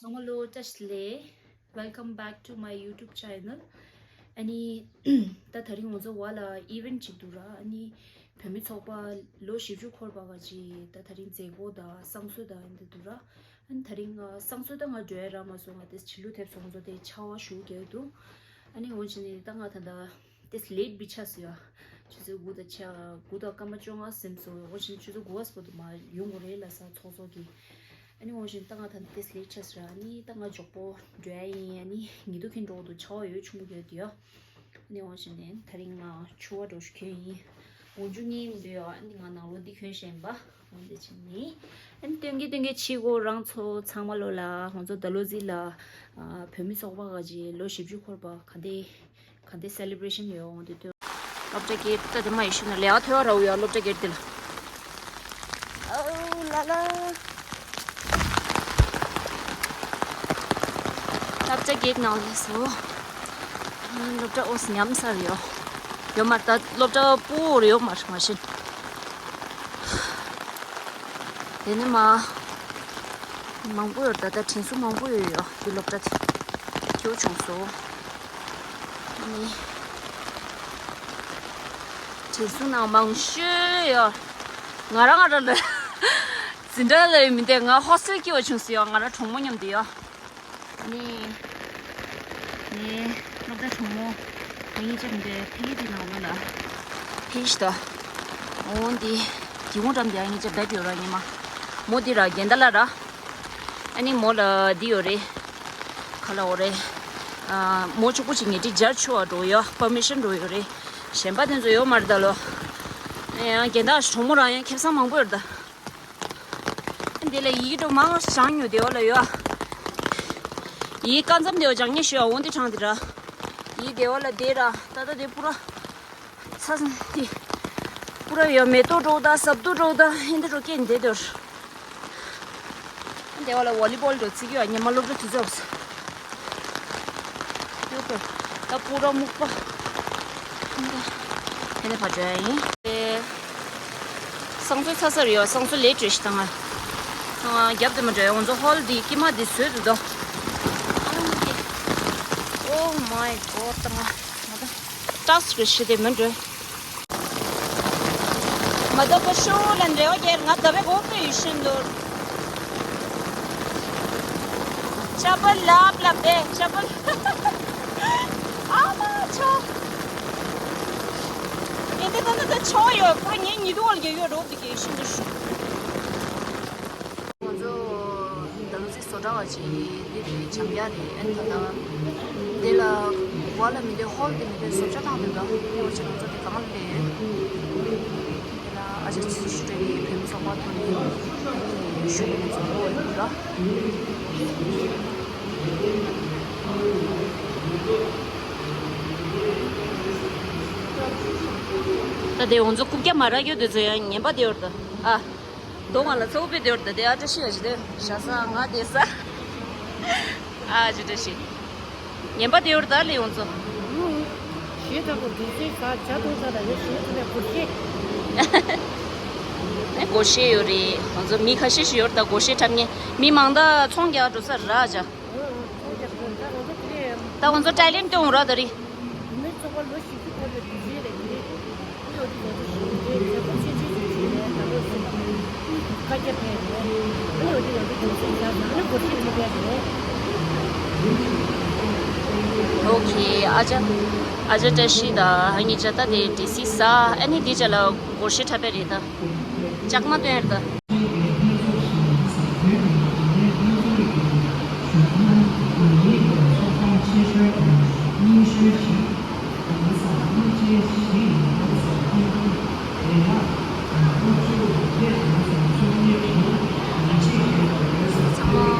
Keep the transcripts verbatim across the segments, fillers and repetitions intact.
ཚང་མ་ལོ་བཀྲ་ཤིས་བདེ་ལེགས། Welcome back to my YouTube channel. ཨ་ནི་ད་དེ་རིང་ང་ཚོ་བ་ལ་ཨི་ཝེན་ཊི་ཅིག་འདུག་ར། ཨ་ནི་བོད་མི་ཚོགས་པ་ལོ་བཞི་བཅུ་འཁོར་བ་ག་ཅིག་ད་དེ་རིང་མཛད་སྒོ་དང་བསང་གསོལ་དང་ཨ་འདི་འདུག་ར། ཨ་ནི་དེ་རིང་ང་བསང་གསོལ་ད་ང་འགྲོ་ཡ་རག་མ་སོང་། ང་དེ་ཕྱི་ལུགས་ཐེབས་སོང་། ང་ཚོ་དེ་ཆར་པ་ཞེ་པོ་རྒྱག་འདུག་ཨ་ནི་འོ་ཅི་ནི་ད་ང་ད་ད། དེ་ལེ་ཊི་བི་ཆགས་སོང་ཡ། ཆུ་ཚོད་དགུ་དང་ཕྱེད་དགུ་དང་སྐར་མ་བཅོ་ལྔ་ཟིན་སོང་། འོ་ཅི་ཆུ་ཚོད་དགུ་པ་བར་དུ་མ་ཡོང་དགོས་རེད་ལབ་ས་ཚོགས་གཙོ་གིས། ཨ་ནི་འོ་ཅི་ད་ང་ད་དེ་ལེ་ཊི་ཆགས་སོང་ཡ། ཨ་ནི་ད་ང་མགྱོགས་པོ་འགྲོ་ཡ་ཡིན། ཨ་ནི་ཉི་གདུགས་ཁེངས་འགྲོ་འདུག་ཆར་པ་ཡོད་ཆུང་མོ་ཡོད་དེ་ཡ། ཨ་ནི་འོ་ཅི་ནི་དེ་རིང་ང་ཕྱུ་པ་འདྲ་ཞིག་གྱོན་ཡིན། འོག་འཇུག་ཉན་མི་འདོད་ཡ། ཨ་ནི་ང་ནང་ལོགས་འདི་གྱོན་བཞིན་པ། འོ་འདི་བྱས་ནི། ཨ་ནི་སྟོན་གྱི་སྟོན་གྱི་ཕྱི་གོ་རང་ཚོ་ཚང་མ་ལོ་ལ་ང་ཚོ་ད་ལོ་ཟིག་ལ་ཨ་བོད་མི་ཚོགས་པ་ག་ཅིག་ལོ་བཞི་བཅུ་འཁོར་བ་ག་འདི། ག་འདི་སེ་ལེ་བྷ་རེ་ཤན་ཡོད་འོང་དེ་དུས། སློབ་གྲྭ་སྒེར་ད་དེ་མ་ཡེ་ཤུ་ན་ལས་ཨ་ཐོས་པ་ར་བུ་ཡ། སློབ་གྲྭ་སྒེར་དེ་ལ། ཨོ་ལ་ལ། སློབ་གྲྭ་སྒེར་ནང་ལས་སོ། སློབ་གྲྭ་ཨོ་སི་ཉམས་ས་རེད་ཡོ། ཡོད་མ་རེད། ད་སློབ་གྲྭ་སྤུ་བོ་རེད་ཡོད་མ་རེད། མ་ཤེས། དེ་ནས་མ། མང་པོ་ཡོད་རེད། ད་ལྟ་དྲན་གསོ་མང་པོ་ཡོད་ཡོད། འདི་སློབ་གྲྭ་དེ་སྐྱོ་བྱུང་སོང་། ཨ་ནི། དྲན་གསོ་ནང་མང་ཤོས་ཡོད། ང་རང་ང་རང་ལ་འཛིན་གྲྭ་ལ་མི་འདུག་ང་ཧོ་སི་ཊེལ་སྐྱེལ་བ་བྱུང་སོང་ཡོད། ང་རང་གྲོགས་མོ་མཉམ་དུ་ཡོད། ནི། ནི། སློབ་གྲྭ་གྲོགས་མོ། ང་གཉིས་ཆ་མི་འདྲ་ཕི་ལི་ཏི་ནང་ལོ་ལ། ཕི་ཤི་ཏོ། འོ་འདི། སྒེའུ་ཁུང་འགྲམ་དེ་ང་གཉིས་ཆ་བསྡད་ཡོད་ར། ཉི་མ། མོ་འདི་ར་རྒན་ད་ལ་ར། ཨ་ནི་མོ་ལ་འདི་ཡོད་རེད། ག་ལ་འོ་རེད། ཨ། མོ་གཅིག་པུ་ཅིག་ངེད་ཀྱི་སྦྱར་ཆོག་འགྲོ་ཡོད། པར་མི་ཤན་འགྲོ་ཡོད་རེད། གཞན་པ་དེ་ཚོ་ཡོད་མ་རེད་ད་ལོ། ཡང་རྒན་ད་གྲོགས་མོ་རང་ཡང་ཁེ་བཟང་མང་པོ་ཡོད་རེད་ད། འདི་ལ་ཡིག་འགྲོ་མང་བྱང་ཉོ་དེ་བ་ལ་ཡོད། ཡིག་ཀ་འཛམ་དེ་བ་བྱང་ཉེ་ཞུ་ཡ་འོང་དེ་དྲང་དེ་ར། ཡིག་དེ་བ་ལ་དེ་ར་ད་ད་དེ་པུ་ར། ཚ་སང་དེ། པུ་ར་ཡོད་མེ་ཏོག་འགྲོ་ད་ཟབ་ཏུ་འགྲོ་ད་ཧིན་དི་འགྲོ་སྐད་འདི་དོར། དེ་བ་ལ་ཝོ་ལི་བོལ་འགྲོ་ཚིག་ཡོད། ཉི་མ་སློབ་གྲྭ་དུས་ཚོད་ད་པུ་ར་སྨུག་པ། དེ་ནས་ཕར་འགྲོ་ཡ་ཡིན། བསང་གསོལ་ཚར་ཚར་ཡོད། བསང་གསོལ་ལས་བྲོས་ཤི་ད་ང་། ང་རྒྱབ་དེ་མ་འགྲོ་ཡ། ང་ཚོ་ཧོལ་འདི་དཀྱིལ་མ་འདི་བཟོས་འདུག་དོ། Oh my God ད་ང་། ང་ད་ཏག་སི་རེ་ཤི་དེ་མ་འགྲོ། མ་ད་པ་ཤོ་ལ་འདྲེ་བ་རྒྱལ། ང་ད་བའི་འོག་ཏུ་ཡུལ་ཤིན་ཏུ། ཆ་པ་ལབ་ལབ་པས་ཆ་པ། ཨ་མ་ཆོ། ཨེ་འདི་ད་ད་ད་ཆོ་ཡོད། པུ་ར་ངའི་ཉི་དུ་བ་ལ་རྒྱལ་ཡོད་རོགས་འདི་གའི་ཤིན་ཏུ་ཤོ། ང་ཚོ་ད་ལོ་ཚིགས་བཟོ་གྲྭ་བ་ཅིག་འདི་རེད། འཇམ་ཡག་རེད། ཨན་ད་ད་འདི་ལ་བ་ལ་མི་འདོད་ཧོལ་དེ་མི་འདོད་བཟོ་བཅའ་བཏང་འདུག་ད་ཡོ་ཅིག་ང་ཚོ་དེ་གང་ལ་ལས་ཡོད། དེ་ལ་ཨ་ཅག་ཚིགས་བཟོ་གྲྭ་གི་བོད་མི་ཚོགས་པ་དང་ནི་ཞུ་བ་ཚོ་ལོ་ཡོད་འདུག་ད། ད་དེ་ང་ཚོ་རྐུབ་བཀྱག་མ་རག་རྒྱུ་དེ་ཚོ་ཡང་ངན་པ་དེ་ཡོད་ད། ཨ། དོ་ང་ལ་ཚོགས་པའི་དེ་བར་དེ་ཨ་བཀྲ་ཤིས་ཨ་ཅི་དེ་ཞག་ས་ང་དེ་ས་ཨ་ཅི་བཀྲ་ཤིས། ངན་པ་དེ་བར་ད་ལས་ཡོང་ཚོ། ཞེས་དྲག་པོ་འདུག་ཟེར་ས་ཇ་འཐུང་ས་ལ་ཡོད་ཞེས་ཐུབ་པའི་སྒོར་གཞས། ཨེ་སྒོར་གཞས་ཡོད་རེད། ང་ཚོ་མི་ཁ་ཤས་ཤིག་ཡོད་རེད་ད། སྒོར་གཞས་འཁྲབ་མཁན་མི་མང་ད་ཚོང་རྒྱག་འགྲོ་ས་རག་ཅག་ད་ང་ཚོ་ཊེ་ལེན་ཊི་སྟོན་ར་ད་རེད། མི་ཚོགས་པ་ལོ་བཞི་བཅུ་འཁོར་བའི་དུས་ཆེན་རེད་དེ། ཨ་ནི་འོ་དེ་ང་ཚོ་ཞི་བདེ་མཛད་སྒོ་ཆེ་ཆེ་ཞིག་བྱས་ནས་ད་ལོ་ཟིན་པ་བཀའ་རྒྱ་ཕེབས་རེད། ཨ་ནི་འོ་དེ་ང་ཚོ་རྒྱུན་སྲིང་བཞག་ནས་ཨ་ནི་སྒོར་གཞས་ཐོབ་ཡ་རེད། ཨོ་ཁེ། ཨ་ཅག་ཨ་ཅག་བཀྲ་ཤིས་དང་ཨ་ནི་ཅག་ད་དེ་ཌི་སི་ས་ཨ་ནི་དེ་ཅག་ལ་སྒོར་གཞས་འཁྲབ་པ་རེད་ད། ལྕགས་མ་སྟོན་ཡར་ད།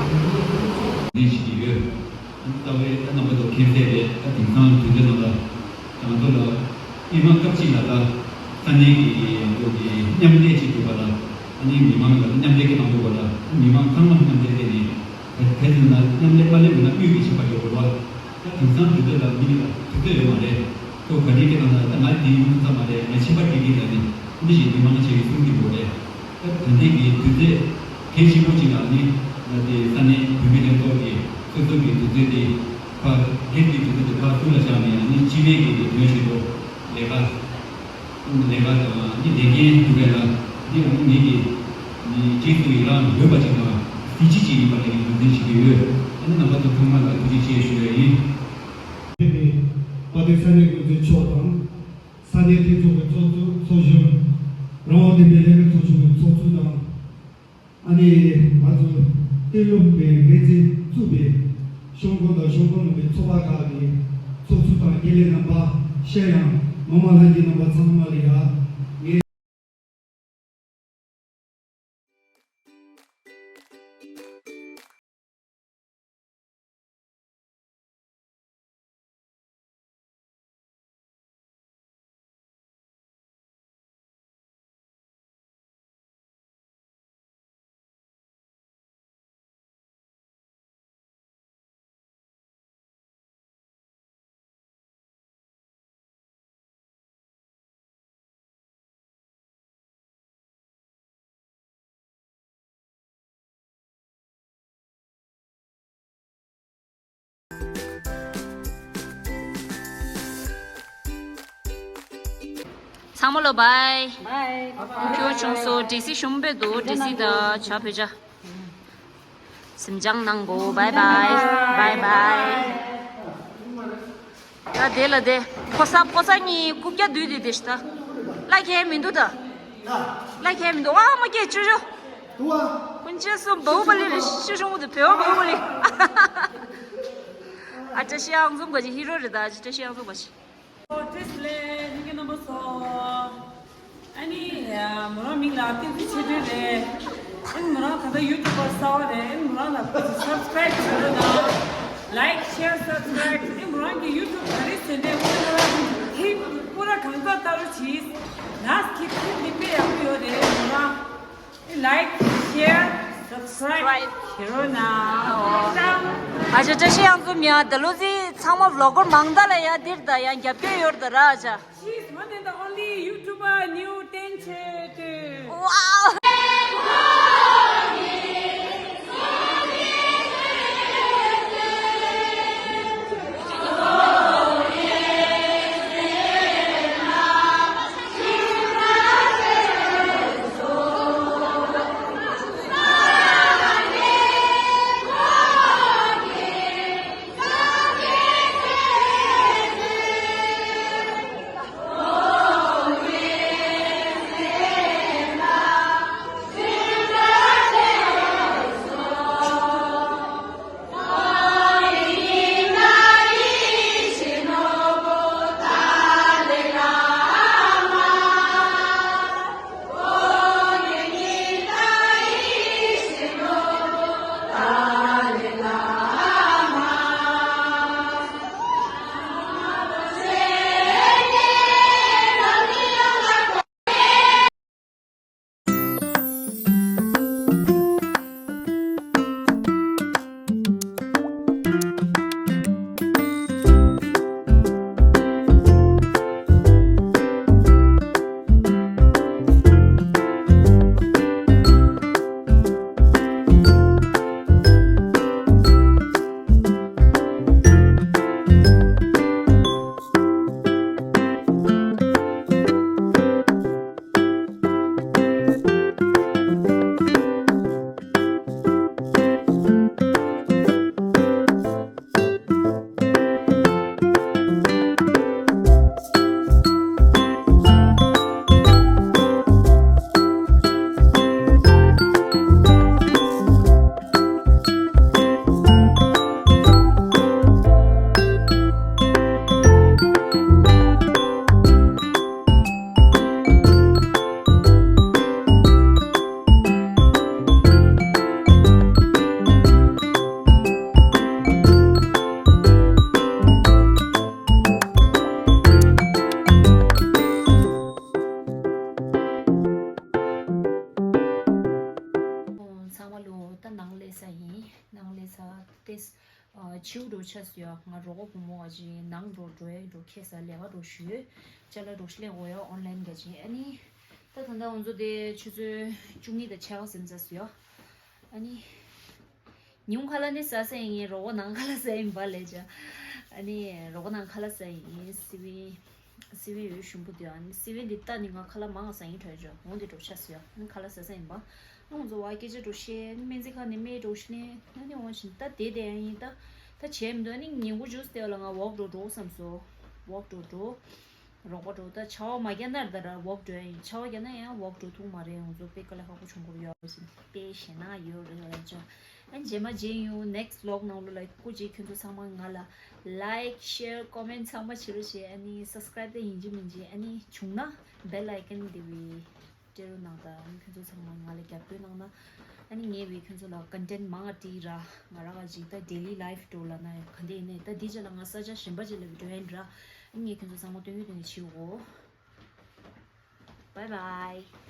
ལས་བྱེད་ཀྱི་ཡོད། ལྟ་བའི་ལྟ་རྣམ་པ་ཚོ་མཁྱེན་གསལ་རེད། ད་དེང་སང་དུས་ཚོད་ནང་ལ་ང་ཚོ་ལ་ཨེ་མ་སྐབས་གཅིག་ལ་ད་ས་གནས་ཀྱི་ང་ཚོ་གི་མཉམ་ལས་བྱེད་དགོས་པ་ལ། ཨ་ནི་མི་མང་ལ་མཉམ་ལས་ཀྱི་གནང་དགོས་པ་ལ། མི་མང་ཚང་མ་མཉམ་ལས་བྱས་ནས་དེ་དེ་ཚོ་ན་མཉམ་ལས་མ་ལས་མི་སྣ་དབུས་ཀྱི་བྱེད་པ་ཡོད་དགོས་པ། ད་དེང་སང་དུས་ཚོད་ལ་མི་ལ་དུས་ཚོད་ཡོད་མ་རེད། ཁྱོད་ག་རེ་སྐད་གཏོང་ན་ད་ང་དེ་ཡིན་ཙམ་མ་རེད། ང་ཕྱིན་པ་དེ་གིན་ལ་ནི་འདི་བཞིན་མི་མང་ཆེ་བའི་གསུང་གི་འདུག་རེད། ད་ད་ལྟའི་གི་དུས་ཚོད་ གལ་ཆེན་པོ་ཅིག་ལ་ནི་ང་ཚོའི་ས་གནས་བོད་མི་ལྷན་ཚོགས་ཀྱི་སོ་སོ་གི་འདུ་འཛོམས་དེ་ཕར་སླེབས་ཀྱི་འདུ་འཛོམས་དེ་ཕར་ཚུར་ལ་བཞག་ནས་ནི་སྤྱི་པའི་གི་དོན་ཆེད་དུ་ལས་ཀ་ལས་ཀ་དང་ནི་ལས་འགན་སྒྲུབ་པའི་ལ་འདི་ཡང་ནི་ངེད་ཀྱི་ནི་རྗེས་སུ་ཡི་རང་ཡོད་པ་ཅིག་དང་གཟི་བརྗིད་ཅིག་ཡིན་པ་ལ་ངས་ངོས་འཛིན་བྱེད་ཀྱི་ཡོད། ཨ་ནི་རྣམ་པ་ཚོ་ཚང་མ་ལ་ཐུགས་རྗེ་ཆེ་ཞུ་ཡ་ཡིན། དེ་ནི་དཔལ་ལྡན་ས་གནས་འགོ་འཛིན་མཆོག་དང་། ས་གནས་མཐུན་ཚོགས་ཀྱི་ཚོགས་གཙོ་ཚོགས་གཞོན། རང་དབང་ལྡན་པའི་ལྷན་རྒྱས་ཚོགས་ཆུང་གི་ཚོགས་གཙོ་དང་། ཨ་ནི་ང་ཚོ་གཏན་སློབ་པའི་འགན་འཛིན་བཙུགས་པའི་ཤོང་ཁོངས་དང་ཤོང་ཁོངས་ནང་པའི་ཚོགས་པ་ཁག་གི་ཚོགས་གཙོ་དང་རྒྱུན་ལས་རྣམ་པ། ཤར་ཡང་མི་མང་ལྷན་རྒྱས་རྣམ་པ་ཚང་མ་ལ་ཡ་ངས། ཚང་མ་ལོ་བའི། བའི། ཁྱོད་བྱུང་སོ། ཌི་སི་ཞུམ་པའི་འདུག་ཌི་སི་དང་བྱ་བོད་ཇ། སེམས་ཅན་ནང་གོ། བའི་བའི། བའི་བའི། ད་དེ་ལ་དེ། ཕོ་གསར་ཕོ་གསར་གཉིས་རྐུབ་བཀྱག་བསྡུས་ཏེ་དེ་ཤི་ད། ལ་ཁྱེད་མི་འདུག་ད། ལ་ཁྱེད་མི་འདུག་ཨ་མ་ཁྱེད་ཅུ་ཅུ། ཨུ་ཨ། ཀུན་མཁྱེན་སུ་བའུ་པ་ལི་རེད། ཤི་ཤོང་དུ་བེའུ་བའུ་པ་ལི། ཨ་བཀྲ་ཤིས་ཨང་འཛོམས་ག་ཅི་ཧི་རོ་རེད་ད། བཀྲ་ཤིས་ཨང་འཛོམས་ག་ཅི། བཀྲ་ཤིས་བདེ་ལེགས་ལྷན་རྒྱས་རྣམ་པ་ཚོ། ཨ་ནི་མོ་རང་མིང་ལ་བསྟན་འཛིན་ཆོས་སྒྲོན་རེད། ཨ་ནི་མོ་རང་ད་ལྟ་ཡུ་ཊུབ་པར་གསར་པ་རེད། ཨ་ནི་མོ་རང་ལ་སབ་སི་ཀ་རའིབ་བྱེད་རོགས་གནང་། ལའིཀ་ཤེར་སབ་སི་ཀ་རའིབ། ཨ་ནི་མོ་རང་གི་ཡུ་ཊུབ་ག་རེ་བཟོས་འདྲས་ཨུ་ཁ་ར་ཐིག་པུ་ར་གང་ཙམ་ལྟ་རོགས་གྱིས། ལ་སི་ཀིབ་ཐིག་ལིག་པས་ཡག་པོ་ཡོད་རེད་མོ་རང་། ལའིཀ་ཤེར་སབ་སི་ཀ་རའིབ་བྱེད་རོགས་གནང་། ཨ་ཅག་བཀྲ་ཤིས་ཨང་འཛོམས་ཡ། ད་ལོ་ཙི་ཚང་མ་བི་ལོག་གར་མང་ད་ལ་ཡ་འདིར་ད་ཡ་རྒྱབ་སྐྱོར་ཡོད་རེད་ད་ར་ཨ་ཅག She's one and the only YouTuber new ten channel. Wow. ཚང་མ་ལོ་ད་ནང་སླེབས་ས་ཡིན། ནང་སླེབས་ས་ཏེ། ཨ། ཕྱི་རུ་ཆ་སུ་ཡ། ང་རོགས་པ་བུ་མོ་བ་ཅིག་ནང་འགྲོ་འགྲོ་ཡ་འགྲོ་ཁེ་ས་ལས་ཀ་འགྲོ་ཞུ། ཅ་ལག་འགྲོ་ཤི་ལས་འོ་ཡ་ཨོན་ལན་ག་ཅིག་ཨ་ནི། ད་ད་ལྟ་ང་ཚོ་དེ་ཆུ་ཚོད་བཅུ་གཉིས་དང་ཕྱེད་ཀ་ཟིན་ཚར་སོང་ཡ། ཨ་ནི། ཉུང་ཁ་ལག་ནི་ཟ་ཟ་ཡིན། རོགས་པ་ནང་ཁ་ལག་ཟ་ཡིན་པ་ལས་ཅ། ཨ་ནི་རོགས་པ་ནང་ཁ་ལག་ཟ་ཡིན། སི་ཝིན། སི་ཝིན་འོད་ཞུམ་པོ་དེ། ཨ་ནི་སི་ཝིན་འདི་ལྟ་ནི་ང་ཁ་ལག་མང་ང་ཟ་ཡིན་འགྲོ་ཡ་ཅ། འོང་དེ་འགྲོ་ཆ་ཟོས་ཨ་ནི་ཁ་ལག་ཟ་ཟ་ཡིན་པ། ཨ་ང་ཚོ་བ་སྐད་ཆ་འགྲོ་བཤད། ཨ་ནི་སྨན་རྩིས་ཁང་ནས་སྨན་འགྲོ་བཤད་ནས། ཨ་ནི་འོང་བཞིན་ད་དེ་དེ་ཡང་ཡིན། ད་ད་བྱས་མི་འདུག་ཨ་ནི་ཉིན་གུང་ཇུས་དེ་ལ་ང་ཝོག་འགྲོ་འགྲོ་བསམ་སོང་། ཝོག་འགྲོ་འགྲོ། རོགས་པ་འགྲོ། ད་ཆར་པ་མ་རྒྱག་ན་ད་ར་ཝོག་འགྲོ་ཡ་ཡིན། ཆར་པ་རྒྱག་ན་ཡང་ཝོག་འགྲོ་ཐུབ་མ་རེད། ང་ཚོ་དཔེ་དཀའ་ལས་ཁག་པོ་བྱུང་གི་རེད་ཡ། བ་ཟིན་དཔེ་ཞེད་སྣང་ཡོད་རེད་ལ་ཅོ། ཨ་ནི་རྗེས་མ་མཇལ་ཡོང་། next vlog ནང་ལོ་ལ། སྐུ་མཁྱེན། ཁྱོད་ཚོ་ཚང་མ་ང་ལ་like, share, comment ཚང་མ་བྱེད་རོགས་བྱེད། ཨ་ནི་subscribe དེ་ཡིན་གཅིག་མིན་གཅིག་ཨ་ནི་བྱུང་ན་bell icon དེ་བི་སྤྲད་རོགས་གནང་དང་། ཨ་ནི་ཁྱོད་ཚོ་ཚང་མ་ང་ལ་རྒྱབ་སྐྱོར་གནང་ན། ཨ་ནི་ངས་བི་ཁྱོད་ཚོ་ལ་content མང་ང་སྤྲད་ར། ང་རང་ག་ཅིག་ད་daily life འགྲོ་ལ་ན་ཡང་ག་འདྲ་ཡིན་ནས། ད་འདི་ཅ་ལ་ང་ས་ཆ་གཞན་པ་ཅིག་ལ་བི་འགྲོ་ཡིན་ར། ཨ་ནི་ངས་ཁྱོད་ཚོ་ཚང་མ་སྟོན་གི་སྟོན་གི་བྱེད་འོ། Bye bye.